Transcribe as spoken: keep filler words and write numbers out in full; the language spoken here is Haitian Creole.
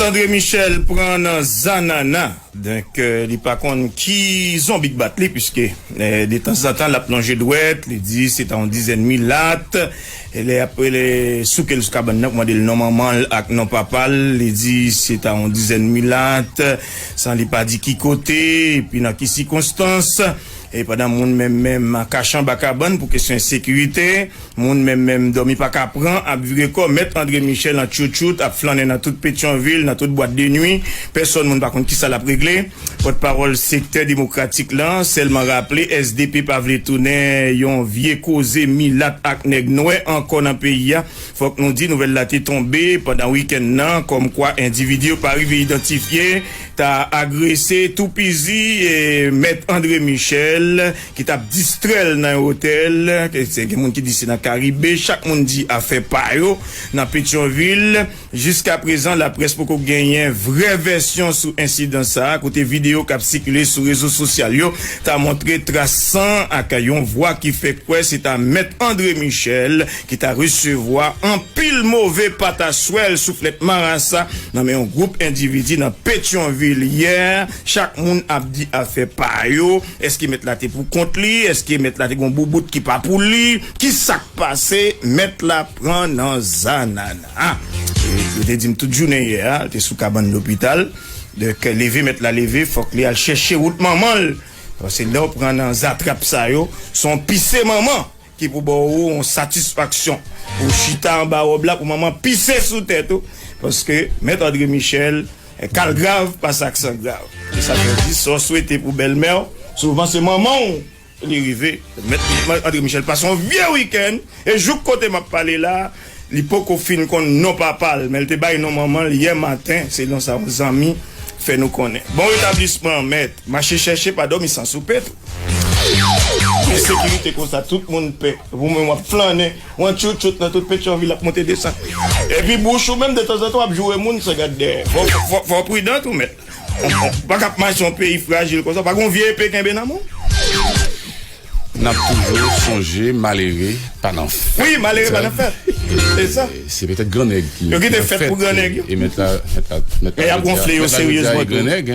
André Michel pran nan zanana. Donk, eh, li pa konn ki zonbi k bat li, piske, eh, detanzantan, l ap lonje dwèt, li di se ta yon dizèn milat. E lè ap, lè souke l sou kabann nan, pou mande l non manman l ak non papa l, li di se ta yon dizèn milat, san li pa di ki kote, epi nan ki sikonstans. E pandan moun menm menm kache anba kabann pou kesyon ensekirite, moun menm menm dòmi pa ka pran, ap vire kò, Mèt André Michel an tchoutchout, ap flannen nan tout Petyonvil, nan tout bwat de nwi, pèsòn moun pa konn kisa l ap regle. Pòtpawòl sektè demokratik lan sèlman raple S D P pa vle tounen yon vye koze milat ak nèg nwè ankò nan peyi a. Fòk nou di nouvèl la te tonbe pandan wikenn nan, kòmkwa endividi yo pa rive idantifye ta agrese, toupizi, e, Mèt André Michel, ki t ap distrè l nan yon otèl. Ke se gen moun ki di se nan Karibe. Chak moun di afè pa yo nan Petyonvil. Jiskaprezan, laprès poko genyen vrè vèsyon sou ensidan sa a, kote videyo k ap sikile sou rezo sosyal yo ta montre tras san ak yon vwa ki fè kwè se ta Mèt André Michel ki ta resevwa anpil move pataswèl, souflèt marasa, nan men yon gwoup endividi nan Petyonvil yè. Chak moun ap di afè pa yo. Èske mèt la te pou kont li? Èske mèt la te gon boubout ki pa pou li? Ki sa k pase? Mèt la pran nan zanana. E, yo te di m tout jounen yè a, l te sou kabann lopital. Donk, leve mèt la leve, fòk li al chèche wout manman l. Paske lè w pran nan zatrap sa yo, se yon pise manman ki pou ba w yon satisfaksyon. Ou chita anba wòb la pou manman pise sou tèt ou. Paske Mèt André Michel, eh, ka l grav pase aksan grav. E sa fè di, sa w swete pou bèlmè w, souvan se manman w li rive. Mèt André Michel pase yon vye wikenn, e jouk kote m ap pale la, li poko fin konn non papa l, men l te bay non manman l yè maten, selon sa yon zanmi fè nou konnen. Bon retablisman, mèt. Mache chèche, pa dòmi san soupe tou. Ensekirite konsa, tout moun pè. Ou menm w ap flannen, w an tchoutchout nan tout Petyonvil ap monte desann. Epi bouch ou menm, detanzantan, w ap joure moun san gad dèyè. Fò, fò, fò, fò w pridan tou, mèt. Ou pa ka ap mache yon peyi frajil konsa, pa gon vye epe kenbe nan men w. N ap toujou sonje malere pa nan fèt. Wi, malere pa nan fèt. Se sa. Se petèt grannèg ki. Yo kite fèt pou grannèg yo. E mèt la, mèt la, mèt la. E y ap gonfle yo seryezman tou. Grannèg,